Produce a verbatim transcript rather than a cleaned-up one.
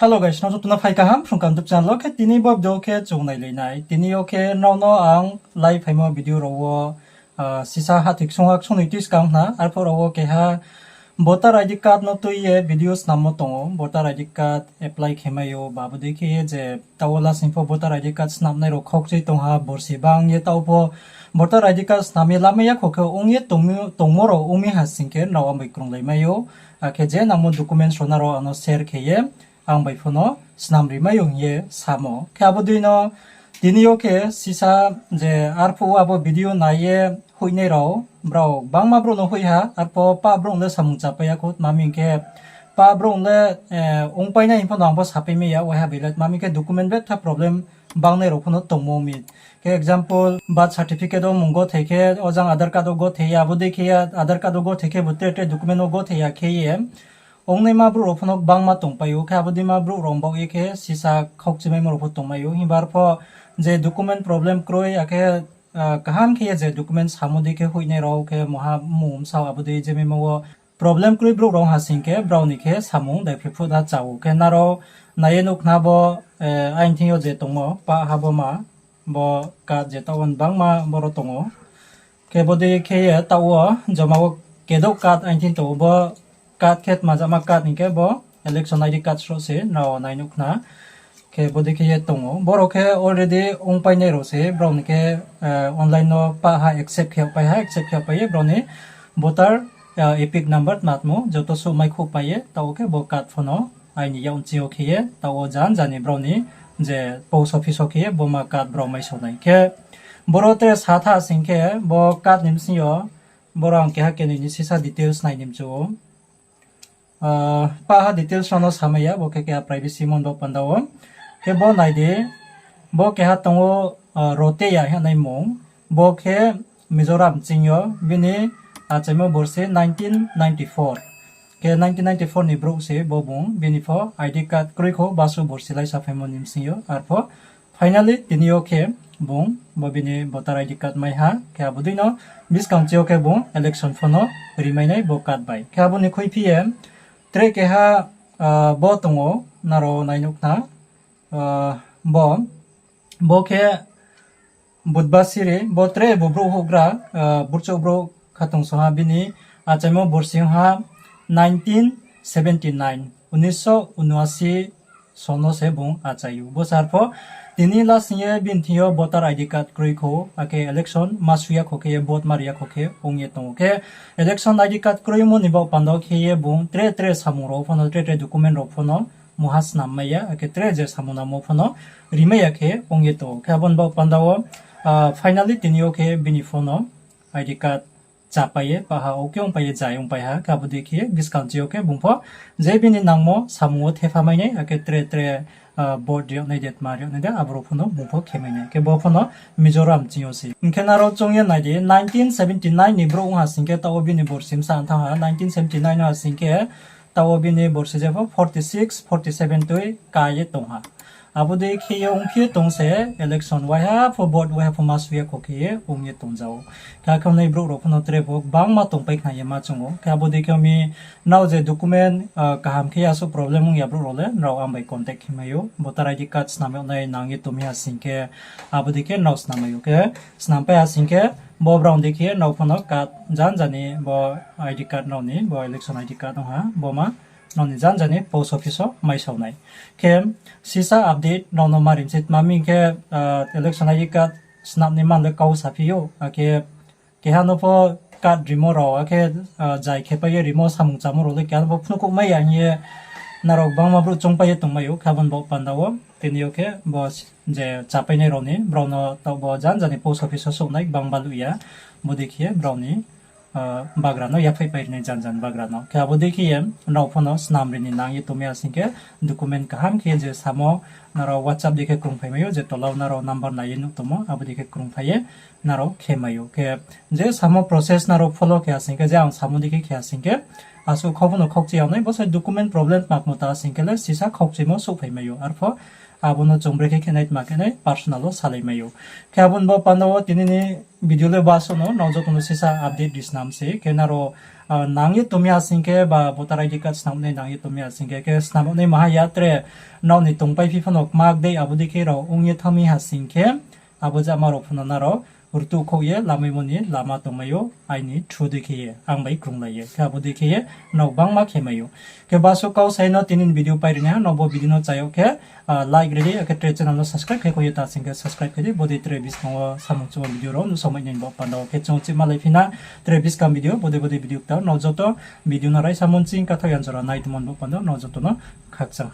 Hello guys, nrao joto no phai kaham Phrung Kaham YouTube channel wo. Khe tini bo video khe chung nailai nai. Tini yo khe nrao no ang lai phaimo video rao wo, sisa hathoi ksung ha ksung noi tui skang khna, arphuh rao wo keha voter I D card no tui ye video snammo tong ou, voter I D card apply khe mai ou, ba bodei khe ye je taoh wo lasing pho voter I D card snamnai rao khaukchui tong ha, borsi bang ye taoh pho voter I D card snam ye lamai ya kho khe ong ye tongmi-, tongmo rao ong mi ha sing khe nrao ang bai krunglai mai ou. Akhe je nangmo documents rao nrao ano share khe ye ang bai pho no snamri mai ou hing ye samo. Khe abo dei no tini yo khe sisa je arphuh wo abo video nai ye hoihnai rao, brao gbangma brouh no hoih ha, arphuh pah brouh le samung chapai ya kho, tma hing khe pah brouh le ongpai nai hing pho no ang pho sapai mai ya, waiha bai le tma hing khe document betha problem bangnai rao pho no tongmo mi. Khe example, birth certificate wo mung gothei khe, ojang Aadhaar card wo gothei ya, abo dei khe ye Aadhaar card wo gothei khe bo tre tre document wo gothei ya khe ye ongnaima brouh rao pho no gbangma tongpai ou. Khe abo deima brouh rao baoh ye khe sisa khaukchimaimo rao pho tongmai ou. Himba arphuh je document problem kroi, akhe kaham khe ye je document samo dei khe hoihnai rao khe maha mmung bsao abo dei je mimo wo problem kroi brouh rao ha sing khe brao ni khe samung daiphri phuh da cha ou. Khe nrao nai ye nuh khna bo, aini thing yo je tongmo pah ha bo ma, bo card je taoh wo gbangma boro tong ou. Khe bodei khe ye taoh wo joma wo kedouh card aini thing tong ou, bo card khe tma jama card hing khe bo election I D card sroh se nrao nai nuh khna. Khe bodei khe ye tong ou. Boro khe already ongpainai rao se, brao ni khe online no pah ha accept khe yagpai ha, accept khe yagpai ye brao ni voter EPIC number tma tmo joto suh maikhouhpai ye, taoh wo khe bo card pho no aini yak nching yo khe ye, taoh wo janja ni brao ni je post office wo khe ye bo ma card brao maisao nai. Khe boro tre sa tha sing khe bo card ni bsing yo boro ang keha kenoi ni sisa details nai ni mchu ou. Pah ha details rao no samai ya, bo khe keha privacy mon bo panda wo. Khe bo nai di, bo keha tong ou, Roteya hing nai mung. Bo khe Mizoram ching yo, bini achaimo borsi nineteen ninety-four. Khe nineteen ninety-four ni brouh se bo bung, bini pho I D card kroi kho, basu borsi laisa phaimo ni bsing yo, arpho finally tini yo khe bung bo bini voter I D card mai ha, khe abo dei no buskang chi yo khe bung election pho no rimai nai bo card bai. Khe abo ni khuiphi ye tre keha bo tong ou, nrao nai nuh khna, bo, bo khe Budbasiri, bo tre bo brouh houhgra, burchouh brouh khatungsung ha bini achaimo borsi ong ha nineteen seventy nine, unisho unuasi so no se bung achai ou. Bo sar pho tini lasing ye bini thing yo voter I D card kroi kho, akhe election ma su ya kho khe ye vote ma ri ya kho khe ong ye tong ou. Khe election I D card kroimo ni baoh panda wo khe ye bung tre tre samung rao pho no, tre tre document rao pho no mungha snam mai ya, akhe tre je samung nangmo pho no rimai ya khe ong ye tong ou. Khe abo ni baoh panda wo finally tini yo khe bini pho no I D card chapai ye, pah ha o khe ongpai ye jai ongpai ha, khe abo dei khe ye buskang chi yo khe bung pho je bini nangmo samung wo thepha mai nai, akhe tre tre vote ri yag nai de, tma ri yag nai de, abo rao pho no bung pho khe mai nai. Khe bo pho no Mizoram ching yo se. Hing khe nrao choung ye nai di, nineteen seventy nine ni brouh ong ha sing khe taoh wo bini borsi bsa thanng ha, nineteen seventy nine ong ha sing khe taoh wo bini borsi je pho forty six, forty seven tui ka ye tong ha. Abo dei khe ye ongphi ye tong se, election waiha pho vote waiha pho ma su ya kho khe ye ong ye tong ja ou. Khe akhe ongnai brouh rao pho no tre pho gbangma tongpai khna ye ma choung ou. Khe abo dei khe mi nrao je document kaham khe asuh problem ong ya brouh rao le nrao ang bai contact khe mai ou. Voter I D card snam yag nai nang ye tong mi ha sing khe abo dei khe nrao snam mai ou. Khe snampai ha sing khe bo brao dei khe nrao pho no card janja ni bo I D card nrao ni, bo election I D card ong ha, bo ma nrao ni janja ni post office wo maisao nai. Khe sisa update nrao no ma ri mi se, tma hing khe election I D card snam ni man le kau saphi ou, akhe keha no pho card rimo rao, akhe jai khepai ye rimo samung chámo rao le keha no pho phnuhkhouh mai ya hing ye nrao gbangma brouh choungpai ye tongmai ou. Khe abo ni baoh panda wo tini yo khe bo je chapainai rao ni, brao no taoh bo janja ni post office wo souhnai gbang baluh ya, bodei khe ye brao ni bagra no yaphaihpai ri nai janja ni bagra no. Khe abo dei khe ye nrao pho no snam ri ni nang ye tong mi ha sing khe document kaham khe je samo nrao WhatsApp dei khe krungphai mai ou, je tola wo nrao number nai ye nuh tongmo, abo dei khe krungphai ye nrao khe mai ou. Khe je samo process nrao follow khe ha sing khe, je ang samo dei khe khe ha sing khe, asuh khau pho no khaukchi yag nai, bo se document problem tma kmo ta sing khe le sisa khaukchimo souhphai mai ou. Arpho abo no chung brekhe khe nai tma khe nai personal wo salai mai ou. Khe abo ni bo panda wo tini ni video le basuh no, nrao joto no sisa update ri snam se. Khe nrao nang ye tong mi ha sing khe ba voter I D card snam nai nang ye tong mi ha sing khe, khe snam nai maha ya tre nrao ni tongpaiphi pho no kma dei abo dei khe rao ong ye thanng mi ha sing khe, abo jama rao pho no nrao rtuh khouh ye lamaimo ni lama tongmai ou, aini through dei khe ye, ang bai krunglai ye. Khe abo dei khe ye nrao gbangma khe mai ou. Khe basuh kau sai no tini ni video pai ri nai ha, nrao bo video no chá yag khe, like ri di, akhe tre channel no subscribe khe kho ye ta sing khe subscribe khe di, bodei tre buskang wo samung chungmo video rao nuhsao mai nai bo panda wo. Khe chung chih malaiphi na tre buskang video, bodei bodei video kta nrao joto video no raisa monching kathaoh yan jora nai tongmo bo panda nrao joto no khakchang.